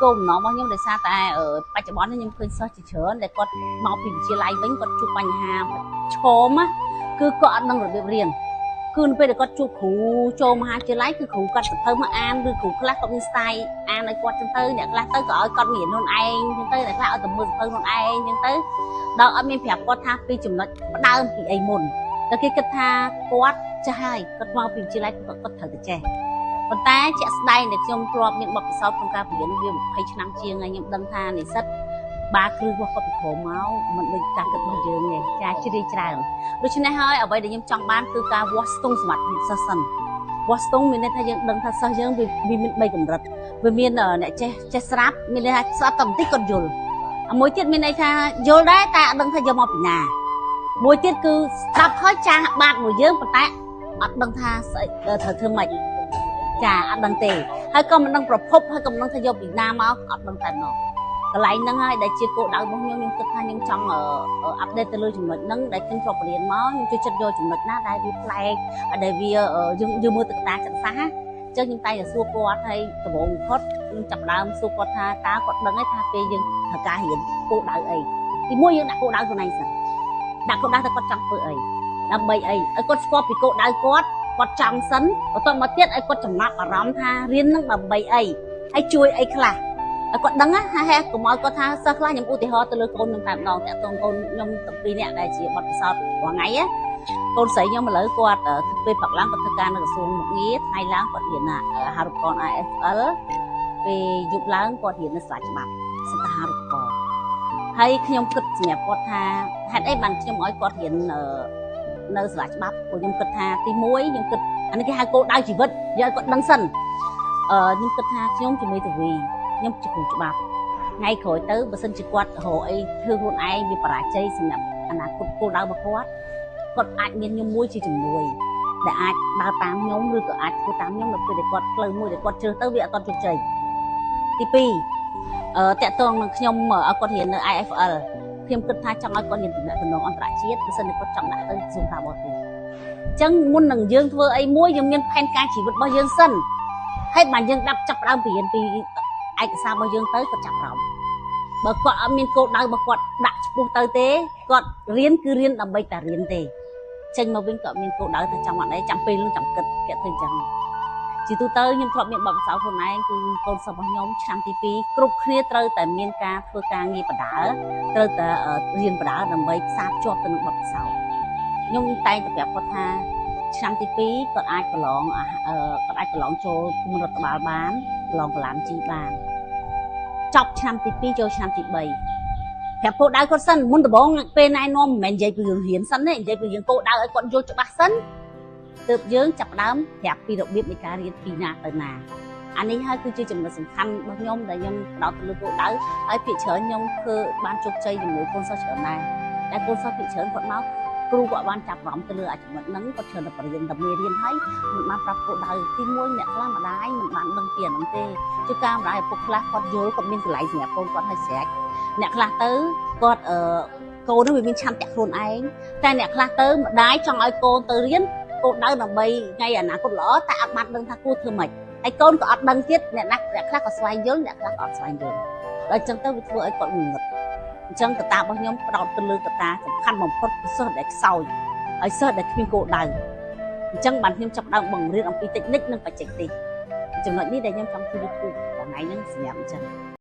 គោលបំណងរបស់ខ្ញុំដោយសារតែបច្ចុប្បន្ននេះខ្ញុំឃើញសិស្សជាច្រើនដែលគាត់មកពីវិទ្យាល័យវិញគាត់ជួបបញ្ហាឆ្គមគឺគាត់អត់ដឹងរបៀបរៀនគឺនៅពេលដែលគាត់ជួបគ្រូចូលមហាវិទ្យាល័យគឺគ្រូគាត់សភៅមកអានឬគ្រូខ្លះគាត់មាន style អានឲ្យគាត់ចឹងទៅអ្នកខ្លះទៅក៏ឲ្យគាត់មានខ្លួនឯងចឹងទៅអ្នកខ្លះឲ្យតែមើលសភៅខ្លួនឯងចឹងទៅដល់អត់មានប្រាប់គាត់ថាពីចំណុចផ្ដើមពីអីមុនតែគេគិតថាគាត់ចាស់ហើយគាត់មកពីវិទ្យាល័យគាត់ត្រូវតែចេះប៉ុន្តែជាក់ស្ដែងដែលខ្ញុំធ្លាប់មានបទពិសោធន៍ក្នុងការបរៀនវា20ឆ្នាំជាងហើយខ្ញុំដឹងថានិស្សិតបាគ្រឹះរបស់គាត់ពីក្រោមមកមិនដូចការគិតរបស់យើងទេចាជ្រាយច្រើនដូច្នេះហើយអ្វីដែលខ្ញុំចង់បានគឺការវាស់ស្ទង់សមត្ថភាពសិស្សសិនវាស់ស្ទង់មានន័យថាយើងដឹងថាសិស្សយើងវាមាន3កម្រិតវាមានអ្នកចេះចេះស្រាប់មានន័យថាស្រាប់តែបន្តិចគាត់យល់មួយទៀតមានន័យថាយល់ដែរតែអត់ដឹងថាយកមកពីណាមួយទៀតគឺស្ដាប់ហើយចាស់បាតមួយយើងប៉ុន្តែអត់ដឹងថាស្អីត្រូវធ្វើម៉េចចាអត់ដឹងទេហើយក៏មិនដឹងប្រភពហើយក៏មិនដឹងថាយកពីណាមកអត់ដឹងតែម្ដងកន្លែងហ្នឹងហើយដែលជាគោលដៅរបស់ខ្ញុំខ្ញុំគិតថាខ្ញុំចង់ update ទៅលើចំណុចហ្នឹងដែលខ្ញុំធ្លាប់រៀនមកខ្ញុំជួយចិត្តយកចំណុចណាដែលវាប្លែកដែលវាយើងមើលទៅកតាចិត្តសាស្ត្រអញ្ចឹងខ្ញុំតែតែសួរគាត់ហើយដំបូងបំផុតខ្ញុំចាប់ដើមសួរគាត់ថាតើគាត់ដឹងទេថាពេលយើងត្រូវការរៀនគោលដៅអីទីមួយយើងដាក់គោលដៅខ្លួនឯងសិនដាក់គោលដៅថាគាត់ចង់ធ្វើអីដើម្បីអីឲ្យគាត់ស្គាល់ពីគោលដៅគាត់គាត់ចង់សិនបន្ទាប់មកទៀតឲ្យគាត់ចំណាប់អារម្មណ៍ថារៀននឹងដើម្បីអីហើយជួយអីខ្លះឲ្យគាត់ដឹងណាហេកុំឲ្យគាត់ថាសិស្សខ្លះខ្ញុំឧទាហរណ៍ទៅលើកូនខ្ញុំតែម្ដងតាក់ទងកូនខ្ញុំទាំងពីរនាក់ដែលជាបទពិសោធន៍រាល់ថ្ងៃណាកូនស្រីខ្ញុំឥឡូវគាត់ពេលព្រឹកឡើងគាត់ធ្វើការនៅក្រសួងមុខងារថ្ងៃឡើងគាត់រៀនអាហារូបករណ៍ IFL ពេលយប់ឡើងគាត់រៀននៅសាលាច្បាប់សិទ្ធិអាហារូបករណ៍ហើយខ្ញុំគិតសម្រាប់គាត់ថាហេតុអីបានខ្ញុំឲ្យគាត់រៀននៅសាលាច្បាប់ព្រោះខ្ញុំគិតថាទី1ខ្ញុំគិតអានេះគេហៅគោលដៅជីវិតយកឲ្យគាត់ដឹងសិនខ្ញុំគិតថាខ្ញុំជាមេធាវីខ្ញុំជាគ្រូច្បាប់ថ្ងៃក្រោយទៅបើសិនជាគាត់រកអីធ្វើខ្លួនឯងវាបរាជ័យសម្រាប់អនាគតគោលដៅរបស់គាត់គាត់អាចមានខ្ញុំមួយជាជំនួយដែលអាចដើរតាមខ្ញុំឬក៏អាចធ្វើតាមខ្ញុំនៅពេលដែលគាត់ផ្លូវមួយដែលគាត់ជ្រើសទៅវាអត់ទាន់ជោគជ័យទី2តាក់ទងនឹងខ្ញុំឲ្យគាត់រៀននៅ IFL ខ្ញុំគិតថាចង់ឲ្យគាត់រៀនទំនាក់ទំនងអន្តរជាតិបើសិនជាគាត់ចង់ដាក់ទៅក្រសួងការបរទេសអញ្ចឹងមុននឹងយើងធ្វើអីមួយយើងមានផែនការជីវិតរបស់យើងសិនហើយបានយើងដាប់ចាប់ដើមពីរៀនពីឯកសាររបស់យើងទៅគាត់ចាប់អារម្មណ៍បើគាត់អត់មានគោលដៅរបស់គាត់ដាក់ឆ្ពោះទៅទេគាត់រៀនគឺរៀនដើម្បីតែរៀនទេចេញមកវិញក៏មានគោលដៅថាចង់អត់អីចាំពេលនឹងចាំគិតគេធ្វើអញ្ចឹងជាទូទៅខ្ញុំធ្លាប់មានបទពិសោធន៍ខ្លួនឯងគឺកូនសិស្សរបស់ខ្ញុំឆ្នាំទី2គ្រប់គ្នាត្រូវតែមានការធ្វើការងារបដាត្រូវតែរៀនបដាដើម្បីផ្សារភ្ជាប់ទៅនឹងបទពិសោធន៍ខ្ញុំតែងតែប្រាប់គាត់ថាឆ្នាំទី2គាត់អាចប្រឡងគាត់អាចប្រឡងចូលភូមិរដ្ឋបាលបានប្រឡងកលាមជីបានចប់ឆ្នាំទី2ចូលឆ្នាំទី3ប្រាប់គោលដៅគាត់សិនមុនដំបូងពេលណែនាំមិនមែននិយាយពីរឿងរៀនសិនទេនិយាយពីរឿងគោលដៅឲ្យគាត់យល់ច្បាស់សិនទើបយើងចាប់ផ្ដើមប្រាប់ពីរបៀបនៃការរៀនពីណាទៅណាអានេះហើយគឺជាចំណុចសំខាន់របស់ខ្ញុំដែលខ្ញុំផ្ដោតទៅលើគោលដៅហើយភាគច្រើនខ្ញុំធ្វើបានជោគជ័យជាមួយកូនសិស្សច្រើនដែរតែកូនសិស្សភាគច្រើនគាត់មកគ្រូគាត់បានចាប់អារម្មណ៍ទៅលើអាចំណុចហ្នឹងគាត់ច្រើនតែបរៀនតែមេរៀនហើយមិនបានប្រាប់គោលដៅទី1អ្នកខ្លះម្ដាយមិនបានដឹងពីអាហ្នឹងទេជួនកាលម្ដាយឪពុកខ្លះគាត់យល់គាត់មានកន្លែងសម្រាប់កូនគាត់ឲ្យស្រេចអ្នកខ្លះទៅគាត់កូនហ្នឹងវាមានឆន្ទៈខ្លួនឯងតែអ្នកខ្លះទៅម្ដាយចង់ឲ្យកូនទៅរៀនគោលដៅដើម្បីថ្ងៃអនាគតល្អតែអត់បានដឹងថាគួរធ្វើម៉េចហើយកូនក៏អត់ដឹងទៀតអ្នកណាអ្នកខ្លះក៏ស្វែងយល់អ្នកខ្លះក៏អត់ស្វែងយល់ដល់អញ្ចឹងទៅវាធ្វើឲ្យគាត់ងងឹតអញ្ចឹងកត្តារបស់ខ្ញុំផ្ដោតទៅលើកត្តាសំខាន់បំផុតគឺសិស្សដែលខ្សោយហើយសិស្សដែលគ្មានគោលដៅអញ្ចឹងបានខ្ញុំចាប់ដើមបង្រៀនអំពីតិចនិកនិងបច្ចេកទេសចំណុចនេះដែលខ្ញុំចង់ធ្វើ YouTube ថ្ងៃហ្នឹងសម្រាប់អញ្ចឹង។